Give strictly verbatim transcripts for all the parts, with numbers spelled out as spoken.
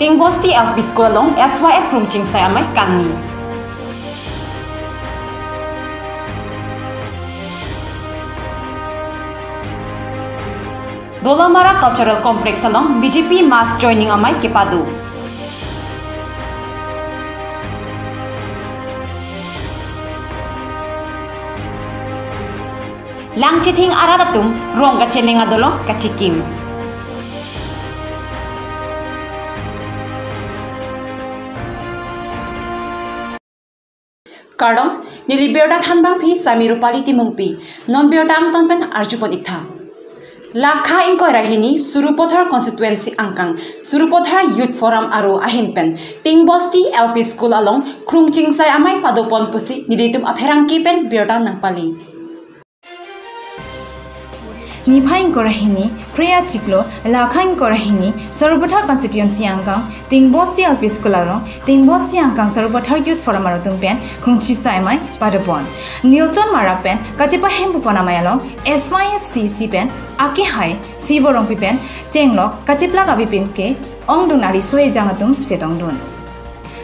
Tingbosti L P School along S Y F krungching sai amei kangni. Dolamara Cultural Complex along B J P mass joining amei kepado. Langchithing arat atum rong kacheleng adolong kachikim. Kardom, neli birta thanbangpi Sami Rupali Timungpi, non birta angton pen arjupon iktha. Lakha ingkoi ra hini Sarupathar constituency angkang Sarupathar Youth Forum aro ahin pen Tingbosti L P School along krungching sai amei padopon pusi nelitum apherangke pen birta nangpali. Niphai ingkoi ra hini, Phre achiklo, lakha ingkoi ra hini, Sarupathar constituency angkang Tingbosti L P School along Tingbosti angkang Sarupathar Youth Forum arat atum pen krungching sai amei padopon. Nilton Mara pen kachepahem pupon amei along S Y F C C pen akehai Sivo Rongpi pen chenglok kacheplak avepin ke-ongdun ariso ejang atum chetongdun.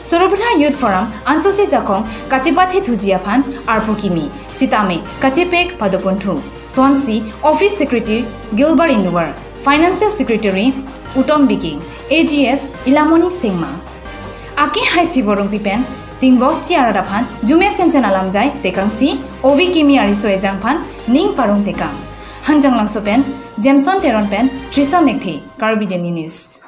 Sarupathar Youth Forum ansose jakong kachepathe thuji aphan arpu kimi, sitame kachepek padoponthu. Sonsi Office Secretary Gilbert Inver, Financial Secretary Utom Biking, A G S Ilamoni Sengma. Akehai Sivo Rongpi pen Tingbosti arat aphan jume sensen alamjai tekangsi ove kimi ariso ejang aphan ning parong tekang. Hanjanglangso pen Jameson Teron pen Trison Lekthe, Karbi Daily News.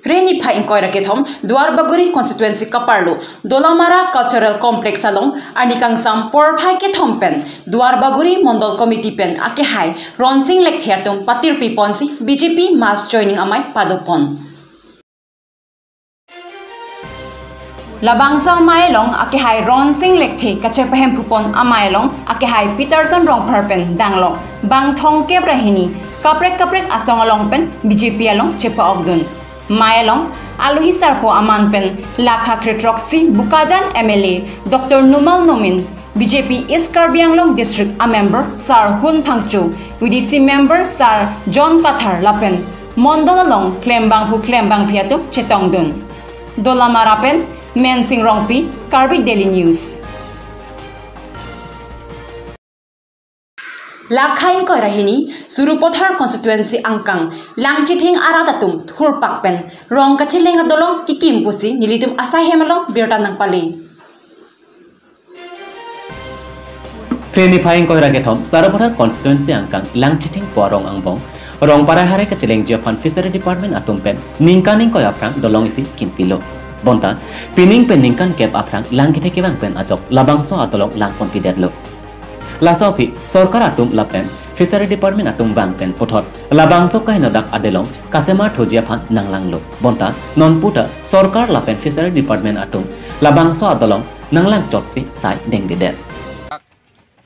Phre niphai ingkoi ra kethom Duarbagori constituency kaparlo Dolamara Cultural Complex along arni kangsam porphai kethom pen Duarbagori Mondol Committee pen akehai Ronsing Lekthe atum patirpi ponsi B J P mass joining amei padopon. Labangso amei along akehai Ronsing Lekthe kachepahem pupon amei along akehai Peterson Rongphar pen danglok bang thomkep ra hini kaprek kaprek asong along pen B J P along chepa-okdun. Amei along alohi sarpo aman pen lakha kre throksi Bokajan M L A Doctor Numal Momin, B J P East Karbi Anglong District a member Sar Hun Phangcho, V D C member Sar John Kathar lapen Mondol along klembangphu klembangphi atum chetongdun. Dolamara pen Mensing Rongpi, Karbi Daily News. Lakha ingkoi ra hini Sarupathar constituency angkang Langchithing arat atum thurpak pen rong kacheleng adolong kikim pusi nelitum asai hem along birta nangpali. Phre niphai ingkoi ra kethom Sarupathar constituency angkang Langchithing pu arong angbong rong parai harai kachelengji aphan Fishery Department atum pen ningkan ingkoi aphrang dolong isi kimpilo. Bonta pining pen ningkan kep aphrang lang kethe kevang pen ajok labangso adolong langponpidetlo. Laso aphi sorkar atum lapen Fishery Department atum vang pen puthot labangso kahingno dak adolong kasemar thuji aphan nanglanglo. Bonta nonputa sorkar lapen Fishery Department atum labangso adolong nanglang chotsi sai dengdedet.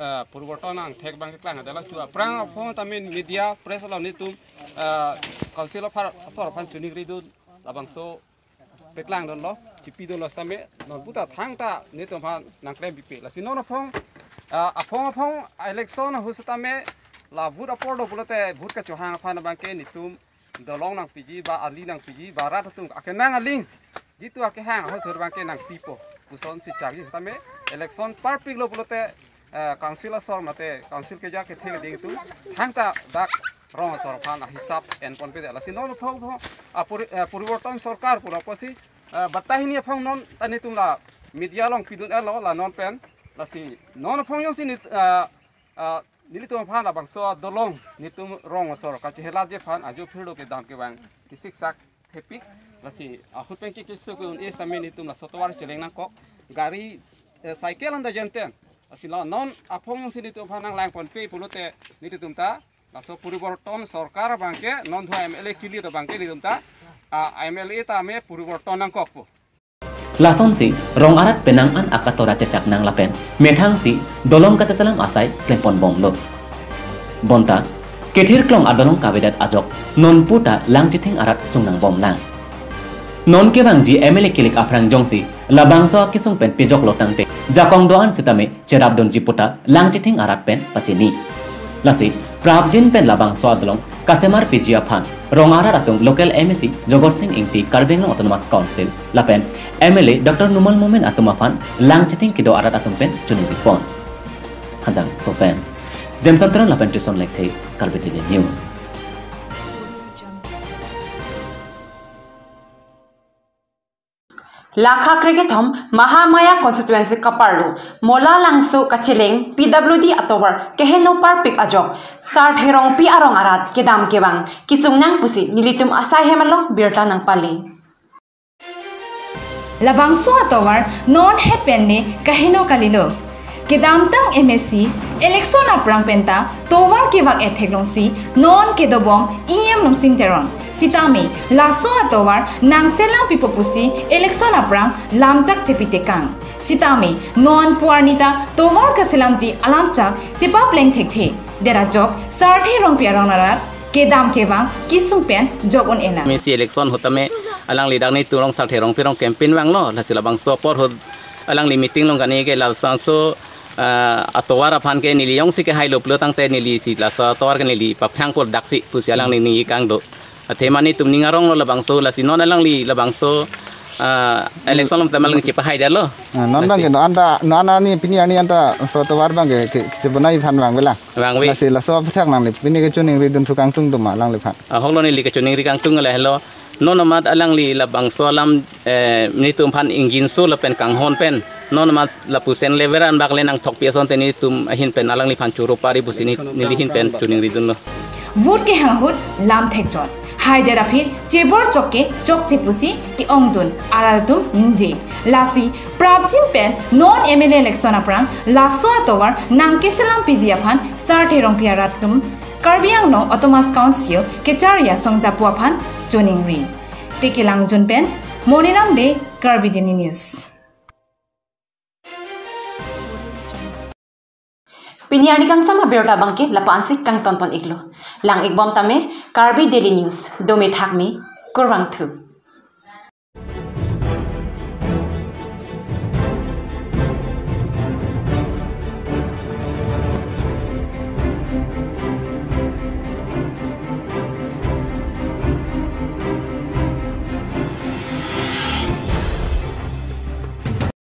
Eh, puriborton angthek abang keklang adalah chu aphrang aphong tame media press along netum, eh, council aphan asor aphan chuningridun labangso peklangdunlo, chipidunlo sitame, nonputa thangta netum aphan nangklempipe. Lasi non aphong, ah, aphong aphong election ahut sitame la vote apor do pulote vote kachohang aphan abangke netum dolong nangpiji ba ali nangpiji ba rat atum akenang aling jitu akehang ahut sur abangke nangpipo. Pu asonsi charli sitame election parpiklo pulote, eh, council asor mate council keja kethe keding atum thangta dak rong asor aphan ahisap enponpedet. Lasi non aphong aphong, ah, puri-, eh, puriborton sorkar pu ra pusi, eh, batai hini aphong non ta netum la media along pidun-etlo la non pen. Lasi non aphong jongsi nit, eh, eh, nelitum aphan labangso adolong netum rong asor kachehelaji aphan ajo phirlo kedam kevang kesiksak thepik. Lasi ahut pen ke keso ke-un-e sitame netum laso tovar cheleng nangkok gari, eh, cycle anta jenten. Lasi la non aphong jongsi netum aphan nanglangponpe pulote nelitum ta laso puriborton sorkar abangke non dua M L A kilir abangke netum ta, ah, M L A tame puriborton nangkokpo. Lasonsi rong arat penang an akatora chechak nang lapen methangsi dolong kacheselam asai klemponbomlo. Bonta kethirklong adolong kavedet ajok nonputa Langchithing arat sungnangbomlang. Non kevangji M L A kilik aphrang jongsi labangso akesung pen pejoklo tangte jakong do-an sitame cherapdunji puta Langchithing arat pen pachini. Lasi Prapjin pen labangso adolong kasemar piji aphan rong arat atum local M A C Jagat Sing Engti, Karbi Anglong Autonomous Council, lapen M L A Doctor Numal Momin atum aphan lang chiting kedo arat atum pen choningri pon. Hanjang so pen Jameson Teron lapen Trison Lekthe, Karbi Daily News. Lakha krekethom Mahamaya constituency kaparlo Mola Langso kacheleng P W D atovar keheno parpik ajok Sarthe Rongpi arong arat kedam kevang kesung nang pusi nelitum asai hem along birta nangpali. Labangso atovar non het pen le kaheno kalilo. Kedamtang M A C election aphrang penta tovar kevak ethek longsi non kedobom E M Lumsing Teron. Sitame laso atovar nangselam pipo pusi election aphrang lamchak chepitekang. Sitame non puarnita tovar kaselamji alamchak chepapleng thekthe. Derajok Sarthe Rongpi arong arat kedam kevang kesung pen jok un-e nang. M A C election ahut tame alangli dak netum rong Sarthe Rongpi arong campaign vanglo, lasi labangso apor ahut alangli meeting along kani ke labangso, ah, atovar aphan ke neli jongsi kehailo pulo tangte neli si laso atovar ke neli paphrang kor daksi pusi alangli ningje kangdo. Athema netum ning aronglo labangso, lasi non alangli labangso, ah, election along tame alangli chepahai detlo. Ah, non bang ke, lasi non anta, non ani pini ani anta so atovar bang ke, ke, kechebonai aphan vangvelang. Vangve. Lasi laso aphuthak nangli pini kechoningri dun thu kangtung do ma alangliphan? Ahoklo, neli kechoningri kangtung lahelo. Non amat alangli labangso alam, eh, netum aphan ingjinso lapen kanghon pen non amat lapuson level anbak le nangthokpi asonte netum ahin pen alangliphan choro pari pusi ne, neli ahin pen choningri dunlo. Vote kehang ahut lam thekchot. Haidet aphi chebor chok ke chokche pusi ke-ongdun arat atum ningje. Lasi prapjin pen non M L A election aphrang laso atovar nangkeselam piji aphan Sarthe Rongpi arat atum Karbi Anglong Autonomous Council kechari asong japo aphan choningri. Tekelangjun pen Moniram Bey, Karbi Daily News. Pini arni kangsam abirta bangke lapu-ansi kangton pon iklo. Lang ikbom tame Karbi Daily News, dome thakme, kurvangthu.